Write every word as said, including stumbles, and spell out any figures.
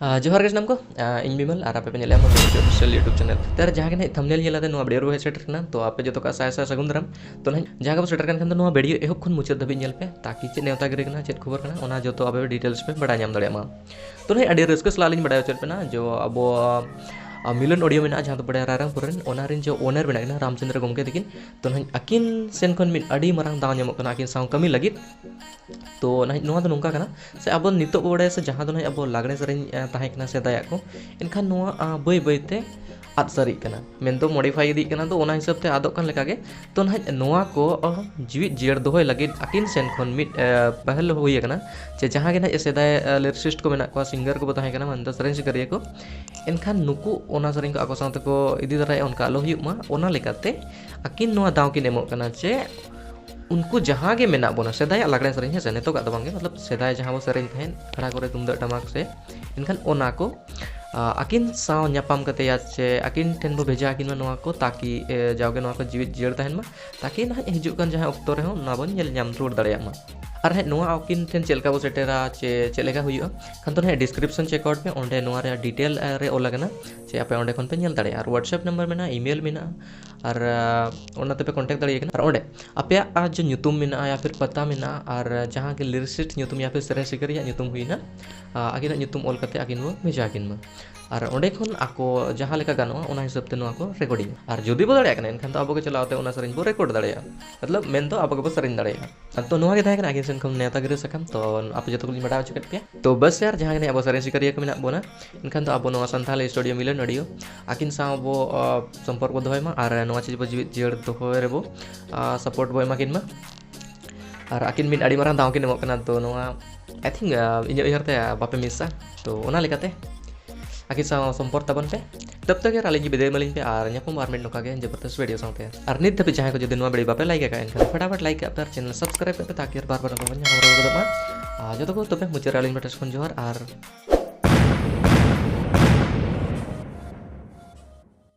ᱟᱨ ᱡᱚᱦᱟᱨ ᱜᱮ ᱥᱟᱱᱟᱢ ᱠᱚ, ᱟᱨ ᱤᱧ ᱵᱤᱢᱚᱞ ᱟᱨ ᱟᱯᱮ ᱯᱮ ᱧᱮᱞᱮᱫᱼᱟ ᱢᱚᱡᱽ ᱚᱯᱷᱤᱥᱤᱭᱟᱞ YouTube ᱪᱮᱱᱮᱞ᱾ ᱛᱮ ᱟᱨ ᱡᱟᱦᱟᱸ ᱜᱮ ᱱᱟᱦᱟᱜ ᱛᱷᱟᱢᱵᱱᱮᱞ ᱧᱮᱞ ᱟᱛᱮ ᱱᱚᱣᱟ ᱵᱷᱤᱰᱤᱭᱳ ᱨᱮᱵᱚ ᱦᱮᱡ ᱥᱮᱴᱮᱨ ᱠᱟᱱᱟ, ᱛᱚ ᱟᱯᱮ ᱡᱚᱛᱚ ᱠᱚ ᱥᱟᱭ ᱥᱟᱭ ᱥᱟᱹᱜᱩᱱ ᱫᱟᱨᱟᱢ᱾ ᱛᱚ ᱱᱟᱦᱟᱜ ᱡᱟᱦᱟᱸ ᱜᱮᱵᱚ ᱥᱮᱴᱮᱨ ᱠᱟᱱ ᱠᱷᱟᱱ ᱫᱚ ᱱᱚᱣᱟ ᱵᱷᱤᱰᱤᱭᱳ ᱮᱦᱚᱵ ᱠᱷᱚᱱ ᱢᱩᱪᱟᱹᱫ ᱫᱷᱟᱹᱵᱤᱡ ᱧᱮᱞ ᱯᱮ, ᱛᱟᱠᱤ ᱪᱮᱫ ᱱᱮᱣᱛᱟ ᱜᱤᱨᱟᱹ ᱠᱟᱱᱟ, ᱪᱮᱫ ᱠᱷᱚᱵᱚᱨ ᱠᱟᱱᱟ, ᱚᱱᱟ ᱡᱚᱛᱚ ᱟᱯᱮ ᱰᱤᱴᱮᱞᱥ ᱯᱮ ᱵᱟᱲᱟᱭ ᱧᱟᱢ ᱫᱟᱲᱮᱭᱟᱜ ᱢᱟ᱾ ᱛᱚ ᱱᱟᱦᱟᱜ ᱟᱹᱰᱤ ᱨᱟᱹᱥᱠᱟᱹ ᱥᱟᱞᱟᱜ ᱞᱤᱧ ᱵᱟᱲᱟᱭ ᱦᱚᱪᱚᱭᱮᱫ ᱵᱮᱱᱟ ᱡᱮ ᱟᱵᱚ, ᱟ, ᱢᱤᱞᱚᱱ ᱚᱰᱤᱭᱳ ᱢᱮᱱᱟᱜᱼᱟ, ᱡᱟᱦᱟᱸ ᱫᱚ ᱵᱟᱲᱮ ᱨᱟᱭᱨᱚᱝᱯᱩᱨ ᱨᱮᱱ, ᱚᱱᱟ ᱨᱮᱱ ᱡᱮ ᱳᱱᱟᱨ ᱢᱮᱱᱟᱜ ᱠᱤᱱᱟ ᱨᱟᱢᱪᱚᱸᱫᱽᱨᱚ ᱜᱚᱢᱠᱮ ᱛᱟᱹᱠᱤᱱ, ᱛᱚ ᱱᱟᱦᱟᱜ ᱟᱹᱠᱤᱱ ᱥᱮᱱ ᱠᱷᱚᱱ ᱢᱤᱫ ᱟᱹᱰᱤ ᱢᱟᱨᱟᱝ ᱫᱟᱣ ᱧᱟᱢᱚᱜ ᱠᱟᱱᱟ ᱟᱹᱠᱤᱱ ᱥᱟᱶ ᱠᱟᱹᱢᱤ ᱞᱟᱹᱜᱤᱫ᱾ ᱛᱚ ᱱᱟᱦᱟᱜ ᱱᱚᱣᱟ ᱫᱚ ᱱᱚᱝᱠᱟ ᱠᱟᱱᱟ, ᱥᱮ ᱟᱵᱚ ᱱᱤᱛᱚᱜ ᱵᱚ ᱵᱟᱲᱟᱭᱟ ᱥᱮ ᱡᱟᱦᱟᱸ ᱫᱚ ᱱᱟᱦᱟᱜ ᱟᱵᱚ ᱞᱟᱜᱽᱲᱮ ᱥᱮᱨᱮᱧ, ᱮ, ᱛᱟᱦᱮᱸ ᱠᱟᱱᱟ ᱥᱮᱫᱟᱭᱟᱜ ᱠᱚ, ᱮᱱᱠᱷᱟᱱ ᱱᱚᱣᱟ, ᱟ, ᱵᱟᱹᱭ ᱵᱟᱹᱭ ᱛᱮ ᱟᱫ ᱥᱟᱹᱨᱤᱜ ᱠᱟᱱᱟ, ᱢᱮᱱᱫᱚ ᱢᱚᱰᱤᱯᱷᱟᱭ ᱤᱫᱤᱜ ᱠᱟᱱᱟ, ᱛᱚ ᱚᱱᱟ ᱦᱤᱥᱟᱹᱵ ᱛᱮ ᱟᱫᱚᱜ ᱠᱟᱱ ᱞᱮᱠᱟᱜᱮ᱾ ᱛᱚ ᱱᱟᱦᱟᱜ ᱱᱚᱣᱟ ᱠᱚ, ᱟ, ᱡᱤᱣᱤᱫ ᱡᱤᱭᱟᱹᱲ ᱫᱚᱦᱚᱭ ᱞᱟᱹᱜᱤᱫ ᱟᱹᱠᱤᱱ ᱥᱮᱱ ᱠᱷᱚᱱ ᱢᱤᱫ, ᱮ, ᱯᱟᱦᱟᱞ ᱦᱩᱭ ᱟᱠᱟᱱᱟ, ᱡᱮ ᱡᱟᱦᱟᱸ ᱜᱮ ᱱᱟᱦᱟᱜ ᱥᱮᱫᱟᱭ, ᱮ, ᱞᱤᱨᱤᱥᱤᱥᱴ ᱠᱚ ᱢᱮᱱᱟᱜ ᱠᱚᱣᱟ, ᱥᱤᱝᱜᱟᱨ ᱠᱚᱵᱚ ᱛᱟᱦᱮᱸ ᱠᱟᱱᱟ, ᱢᱮᱱᱫᱚ ᱥᱮᱨᱮᱧ ᱥᱤᱠᱟᱹᱨᱤᱭᱟᱹ ᱠᱚ, ᱮᱱᱠᱷᱟᱱ ᱱᱩᱠᱩ ᱚᱱᱟ ᱥᱮᱨᱮᱧ ᱠᱚ ᱟᱠᱚ ᱥᱟᱶ ᱛᱮᱠᱚ ᱤᱫᱤ ᱛᱟᱨᱟᱭᱟ, ᱚᱱᱠᱟ ᱟᱞᱚ ᱦᱩᱭᱩᱜ ᱢᱟ, ᱚᱱᱟ ᱞᱮᱠᱟᱛᱮ ᱟᱹᱠᱤᱱ ᱱᱚᱣᱟ ᱫᱟᱣ ᱠᱤᱱ ᱮᱢᱚᱜ ᱠᱟᱱᱟ ᱡᱮ ᱩᱱᱠᱩ ᱡᱟᱦᱟᱸ ᱜᱮ ᱢᱮᱱᱟᱜ ᱵᱚᱱᱟ, ᱥᱮᱫᱟᱭᱟᱜ ᱞᱟᱜᱽᱲᱮ ᱥᱮᱨᱮᱧ, ᱦᱮᱸ ᱥᱮ, ᱱᱤᱛᱚᱜᱟᱜ ᱫᱚ ᱵᱟᱝᱜᱮ, ᱢᱚᱛᱞᱚᱵ ᱥᱮᱫᱟᱭ ᱡᱟᱦᱟᱸ ᱵᱚ ᱥᱮᱨᱮᱧ ᱛᱟᱦᱮᱸᱫ ᱟᱠᱷᱲᱟ ᱠᱚᱨᱮ ᱛᱩᱢᱫᱟᱹᱜ ᱴᱟᱢᱟᱠ ᱥᱮ, ᱮᱱᱠᱷᱟᱱ ᱚᱱᱟ ᱠᱚ, ᱟ, ᱟᱹᱠᱤᱱ ᱥᱟᱶ ᱧᱟᱯᱟᱢ ᱠᱟᱛᱮ ᱭᱟ ᱪᱮ ᱟᱹᱠᱤᱱ ᱴᱷᱮᱱ ᱵᱚ ᱵᱷᱮᱡᱟ ᱟᱹᱠᱤᱱ ᱢᱟ ᱱᱚᱣᱟ ᱠᱚ, ᱛᱟᱠᱤ, ᱮ, ᱡᱟᱣᱜᱮ ᱱᱚᱣᱟ ᱠᱚ ᱡᱤᱣᱤᱫ ᱡᱤᱭᱟᱹᱲ ᱛᱟᱦᱮᱱ ᱢᱟ, ᱛᱟᱠᱤ ᱱᱟᱦᱟᱜ ᱦᱤᱡᱩᱜ ᱠᱟᱱ ᱡᱟᱦᱟᱸ ᱚᱠᱛᱚ ᱨᱮᱦᱚᱸ ᱱᱚᱣᱟ ᱵᱚᱱ ᱧᱮᱞ ᱧᱟᱢ ᱨᱩᱣᱟᱹᱲ ᱫᱟᱲᱮᱭᱟᱜ ᱢᱟ᱾ ᱟᱨ ᱦᱮᱸ, ᱱᱚᱣᱟ ᱟᱹᱠᱤᱱ ᱴᱷᱮᱱ ᱪᱮᱫ ᱞᱮᱠᱟ ᱵᱚ ᱥᱮᱴᱮᱨᱟ ᱪᱮ ᱪᱮᱫ ᱞᱮᱠᱟ ᱦᱩᱭᱩᱜᱼᱟ, ᱠᱷᱟᱱ ᱫᱚ ᱱᱟᱦᱟᱜ ᱰᱤᱥᱠᱨᱤᱯᱥᱚᱱ ᱪᱮᱠ ᱟᱣᱩᱴ ᱯᱮ, ᱚᱸᱰᱮ ᱱᱚᱣᱟ ᱨᱮᱭᱟᱜ ᱰᱤᱴᱮᱞ, ᱮ, ᱨᱮ ᱚᱞ ᱟᱠᱟᱱᱟ, ᱪᱮ ᱟᱯᱮ ᱚᱸᱰᱮ ᱠᱷᱚᱱ ᱯᱮ ᱧᱮᱞ ᱫᱟᱲᱮᱭᱟᱜᱼᱟ᱾ ᱟᱨ WhatsApp ᱱᱟᱢᱵᱟᱨ ᱢᱮᱱᱟᱜᱼᱟ, ᱤᱢᱮᱞ ᱢᱮᱱᱟᱜᱼᱟ, ᱟᱨ, ᱟ, ᱚᱱᱟ ᱛᱮᱯᱮ ᱠᱚᱱᱴᱮᱠᱴ ᱫᱟᱲᱮᱭᱟᱜ ᱠᱟᱱᱟ᱾ ᱟᱨ ᱚᱸᱰᱮ ᱟᱯᱮᱭᱟᱜ, ᱟ, ᱡᱮ ᱧᱩᱛᱩᱢ ᱢᱮᱱᱟᱜᱼᱟ ᱭᱟ ᱯᱷᱤᱨ ᱯᱟᱛᱟ ᱢᱮᱱᱟᱜᱼᱟ, ᱟᱨ ᱡᱟᱦᱟᱸ ᱜᱮ ᱞᱤᱨᱤᱥᱤᱥᱴ ᱧᱩᱛᱩᱢ ᱭᱟ ᱯᱷᱤᱨ ᱥᱮᱨᱮᱧ ᱥᱤᱠᱟᱹᱨᱤᱭᱟᱜ ᱧᱩᱛᱩᱢ ᱦᱩᱭᱱᱟ, ᱟ, ᱟᱹᱠᱤᱱᱟᱜ ᱧᱩᱛᱩᱢ ᱚᱞ ᱠᱟᱛᱮ ᱟᱹᱠᱤᱱ ᱵᱚ ᱵᱷᱮᱡᱟ ᱟᱹᱠᱤᱱ ᱢᱟ᱾ ᱟᱨ ᱚᱸᱰᱮ ᱠᱷᱚᱱ ᱟᱠᱚ ᱡᱟᱦᱟᱸ ᱞᱮᱠᱟ ᱜᱟᱱᱚᱜᱼᱟ, ᱚᱱᱟ ᱦᱤᱥᱟᱹᱵ ᱛᱮ ᱱᱚᱣᱟ ᱠᱚ ᱨᱮᱠᱚᱨᱰᱤᱝ᱾ ᱟᱨ ᱡᱩᱫᱤ ᱵᱚ ᱫᱟᱲᱮᱭᱟᱜ ᱠᱟᱱᱟ, ᱮᱱᱠᱷᱟᱱ ᱫᱚ ᱟᱵᱚ ᱜᱮ ᱪᱟᱞᱟᱣ ᱠᱟᱛᱮ ᱚᱱᱟ ᱥᱮᱨᱮᱧ ᱵᱚ ᱨᱮᱠᱚᱨᱰ ᱫᱟᱲᱮᱭᱟᱜᱼᱟ, ᱢᱚᱛᱞᱚᱵ ᱢᱮᱱ ᱫᱚ ᱟᱵᱚ ᱜᱮᱵᱚ ᱥᱮᱨᱮᱧ ᱫᱟᱲᱮᱭᱟᱜᱼᱟ᱾ ᱛᱚ ᱱᱚᱣᱟ ᱜᱮ ᱛᱟᱦᱮᱸ ᱠᱟᱱᱟ ᱟᱹᱠᱤᱱ ᱥᱮᱱ ᱠᱷᱚᱱ ᱱᱮᱣᱛᱟ ᱜᱤᱨᱟᱹ ᱥᱟᱠᱟᱢ᱾ ᱛᱚ ᱟᱯᱮ ᱡᱚᱛᱚ ᱠᱚᱞᱤᱧ ᱵᱟᱰᱟᱭ ᱦᱚᱪᱚ ᱠᱮᱫ ᱯᱮᱭᱟ᱾ ᱛᱚ ᱵᱮᱥ ᱭᱟᱨ, ᱡᱟᱦᱟᱸ ᱜᱮ ᱟᱵᱚ ᱥᱮᱨᱮᱧ ᱥᱤᱠᱟᱹᱨᱤᱭᱟᱹ ᱠᱚ ᱢᱮᱱᱟᱜ ᱵᱚᱱᱟ, ᱮᱱᱠᱷᱟᱱ ᱫᱚ ᱟᱵᱚ ᱱᱚᱣᱟ ᱥᱟᱱᱛᱷᱟᱞᱤ ᱥᱴᱩᱰᱤᱭᱳ ᱢᱤᱞᱚᱱ ᱚᱰᱤᱭᱳ ᱟᱹᱠᱤᱱ ᱥᱟᱶ ᱵᱚ, ᱟ, ᱥᱚᱢᱯᱚᱨᱠᱚ ᱫᱚᱦᱚᱭ ᱢᱟ ᱟᱨ ᱱᱚᱣᱟ ᱪᱤᱡᱽ ᱵᱚ ᱡᱤᱣᱤᱫ ᱡᱤᱭᱟᱹᱲ ᱫᱚᱦᱚᱭ ᱨᱮᱵᱚ, ᱟ, ᱥᱟᱯᱳᱨᱴ ᱵᱚ ᱮᱢᱟ ᱠᱤᱱ ᱢᱟ᱾ ᱟᱨ ᱟᱹᱠᱤᱱ ᱢᱤᱫ ᱟᱹᱰᱤ ᱢᱟᱨᱟᱝ ᱫᱟᱣ ᱠᱤᱱ ᱮᱢᱚᱜ ᱠᱟᱱᱟ, ᱛᱚ ᱱᱚᱣᱟ, I think, ᱟ, ᱤᱧᱟᱹᱜ ᱩᱭᱦᱟᱹᱨ ᱛᱮ, ᱟ, ᱵᱟᱯᱮ ᱢᱤᱥᱟ᱾ ᱛᱚ ᱚᱱᱟ ᱞᱮᱠᱟᱛᱮ ᱟᱹᱠᱤᱱ ᱥᱟᱶ ᱥᱚᱢᱯᱚᱨᱠ ᱛᱟᱵᱚᱱ ᱯᱮ᱾ ᱛᱚᱵ ᱛᱚᱠ ᱟᱨ ᱟᱹᱞᱤᱧ ᱜᱮ ᱵᱤᱫᱟᱹᱭ ᱮᱢᱟᱞᱤᱧ ᱯᱮ ᱟᱨ ᱧᱟᱯᱟᱢ ᱟᱨ ᱢᱤᱫ ᱱᱚᱝᱠᱟ ᱜᱮ ᱡᱚᱵᱚᱨᱫᱚᱥᱛ ᱵᱷᱤᱰᱤᱭᱳ ᱥᱟᱶᱛᱮ᱾ ᱟᱨ ᱱᱤᱛ ᱫᱷᱟᱹᱵᱤᱡ ᱡᱟᱦᱟᱸᱭ ᱠᱚ ᱡᱩᱫᱤ ᱱᱚᱣᱟ ᱵᱷᱤᱰᱤᱭᱳ ᱵᱟᱯᱮ ᱞᱟᱭᱤᱠ ᱟᱠᱟᱫ, ᱮᱱᱠᱷᱟᱱ ᱯᱷᱟᱴᱟᱯᱷᱟᱴ ᱞᱟᱭᱤᱠ ᱠᱟᱜ ᱯᱮ ᱟᱨ ᱪᱮᱱᱮᱞ ᱥᱟᱵᱥᱠᱨᱟᱭᱤᱵ ᱠᱟᱜ ᱯᱮ, ᱛᱟᱠᱤ ᱟᱨ ᱵᱟᱨ ᱵᱟᱨ ᱱᱚᱝᱠᱟ ᱵᱚᱱ ᱧᱟᱯᱟᱢ ᱨᱩᱣᱟᱹᱲ ᱜᱚᱫᱚᱜ ᱢᱟ᱾ ᱟᱨ ᱡᱚᱛᱚ ᱠᱚ ᱛᱚᱵᱮ ᱢᱩᱪᱟᱹᱫ ᱨᱮ ᱟᱹᱞᱤᱧ ᱯᱟᱦᱴᱟ ᱠᱷᱚᱱ ᱡᱚᱦᱟᱨ ᱟᱨ